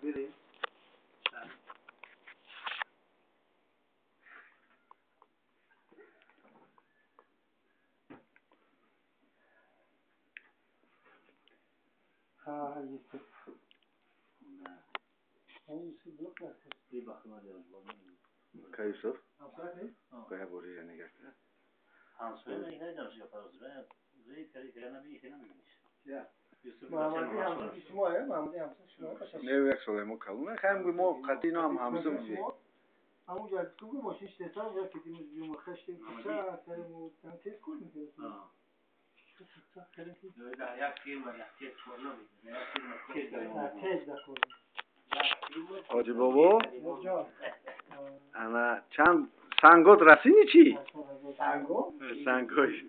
Yusuf. Ka Yusuf? Kaya boruya ne geldi? Ne як соле мо калуна хаем мо қатино ҳам ҳамсу будем. Ҳамунҷа тугу мошин штета я ки димуз биёма хаштем куча карему там тез кор мекардем. Ҳоҷи бобо, ана чанд сангот расини чӣ? Санго? Сангои.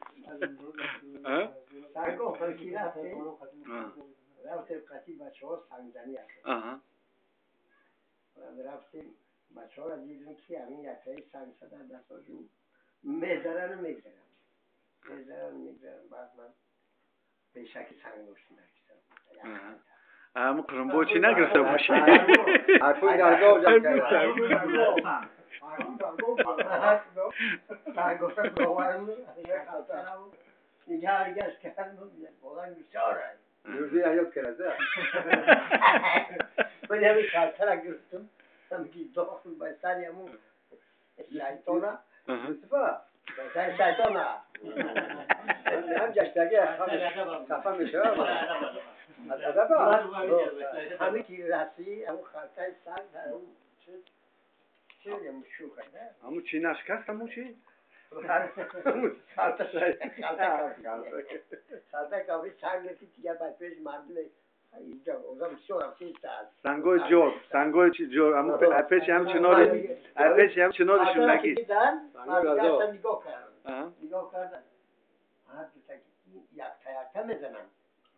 Санго ки рафтем? Рафтем қати бачаҳо сангзанӣ Аҳа. Рафтем бачаҳоро дидем ки ҳамин яктаи санг сада дастошон мезарану мегзаранд. Мезарану мегзаранд. Баъд ман бешаки санг доштем дар кисам. Ҳамун қурумбо чӣ нагирифта бошӣ? Ҳарфои даргоҳ ҷамъ карда. Юрзи аёб карда. Ман ҳамин халтара гирифтам. Ҳамки дохил ба сари ҳамун шайтона. Юсуфа. Ба сари шайтона. Ҳам ҷаштаги хафа мешавам. Аз адаба? Ҳамин ки расӣ, ҳамун халтаи санг дар ҳамун чиз чӣ мегӯям шӯха, не? Ҳамун чӣ нашкаст, ҳамун чӣ? Халта халта кафи санг ки дигар ба пеш мардум инҷа одам бисёр рафтист аст. Сангои ҷор, сангои чи ҷор, ҳамун пеши ҳам чинори, пеши ҳам чинори шундагӣ. Дидан, мардум нигоҳ карданд. Нигоҳ карданд. Ҳар дута якта якта мезананд.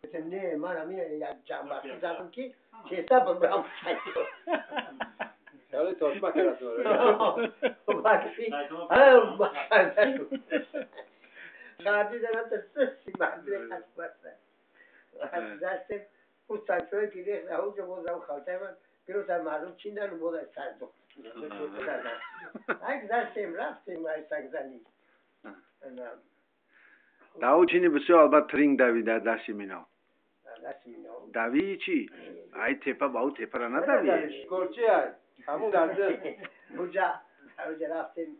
Гуфтам не, ман ҳамин як ҷамбахти задам ки тезтар бибарам. Хеле тошма кард. Харди задам та си мардум қасбаста. Гузаштем, ӯ сангҳое ки рехт, ҳамонҷо боз ҳам халтаи ман гирифтан мардум чиндану боз аз сар духт. Гузаштем, рафтем ай сангзанӣ. Даву чини бисёр албатта тринг дави дар дасти мино. Дасти мино. Давии чӣ? Ай тепа ба ӯ тепара надави. Шикорчи ай. Ҳамун дарда. Уҷа, уҷа рафтем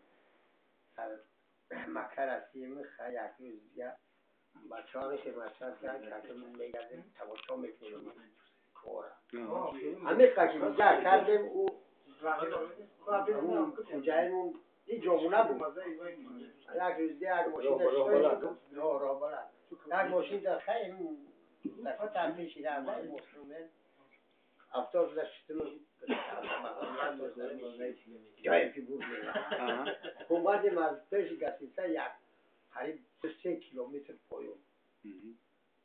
Макка расидем, як рӯз дигар бачаҳо мехе машварат карданд, ки мегардем тамошо мекунем кора. Ҳамин ки нигоҳ кардем, ӯ хуҷаимон ин ҷомуна буд. Як рӯз дигар як мошин роҳбалад. Як мошин дар хай дар пеши мошин афтод шуда шитину ҷое ки буд омадем аз пеши гостиница як қариб 3 километр поён.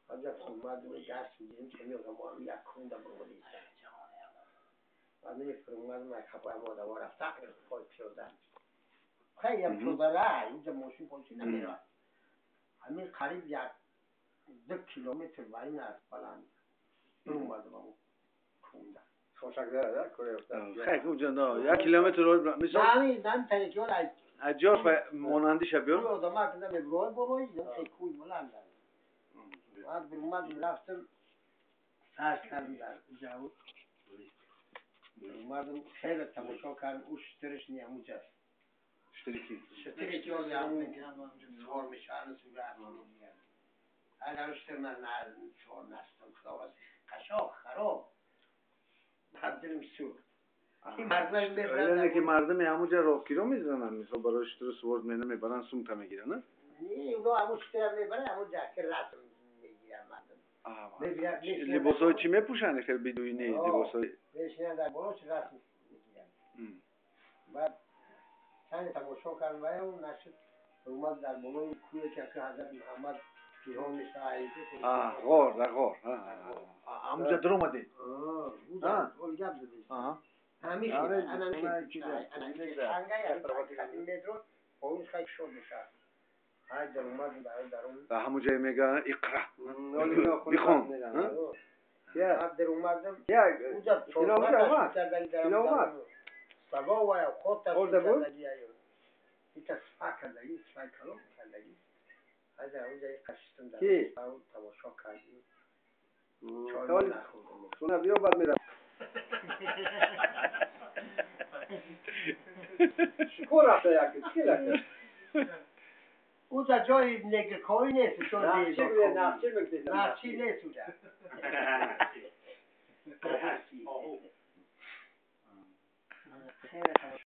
Ҳаҷа омадем гаштем дидем ки ҳамин одамо ҳам як кунда баромадем. Баъд мефурмадем як хапаи одамо рафта пой пиёда. Хеле пиёда ра инҷа мошин полиси намерад. Ҳамин қариб як 2 километр бар ин аст баланд баромадем ҳамон кунда. Хай куҷо но, як километр мисол. Нами тариқиён аз ҷо монандиша биёр. Одама кунда мебурой борой, хел кӯй баланд аст. Баъд баромадем рафтем сар кардем дар ҷаву. Баромадем хеле тамошо кардем, ӯ шутураш не ҳамунҷаст. Шутури ки? Шутуре ки ози ҳамун сувор мешаванд, сурат мегиранд. Агар шутур ман сувор настам, худо қашоқ хароб. Дилм сӯхт. Яъне ки мардуми ҳамунҷа роҳкиро мезананд, мисол барои шутур сувор мебаранд, сумка мегиранд, не? Уно ҳамун шутура мебаранд, ҳамунҷа ки расм мегиранд мардум. Либосҳои чӣ мепӯшанд? Хел бидуини либосҳои мешинанд дар болош расм мегиранд. Баъд чанде тамошо кардам ва он нашуд, омад дар болои кӯе ки ҳазрат Муҳаммад пинҳон мешавад. Ғор, дар ғор. Ҳамунҷа дуромадед? Гап задед. Ҳамин поин хай шод мешавад. Ҳай даромад дар дарун. Ва ҳамун ҷое мегӯянд иқра. Бихон. بعد در اومدم یا اونجا کیلومتر اومد. کیلومتر. سبا و خود خورده بود؟ ایتا صفا کردگی صفای کلام کردگی از اونجا یک قشتم در کی؟ تماشا کردیم چای تولی نخوردم. خونه بیا بعد میرم. شکر رفته یکی چی لکه؟ اونجا جای نگرکاوی نیست جای نقشی بوده نقشی می‌کشیدن. نقشی نیست اونجا. آهو. خیلی.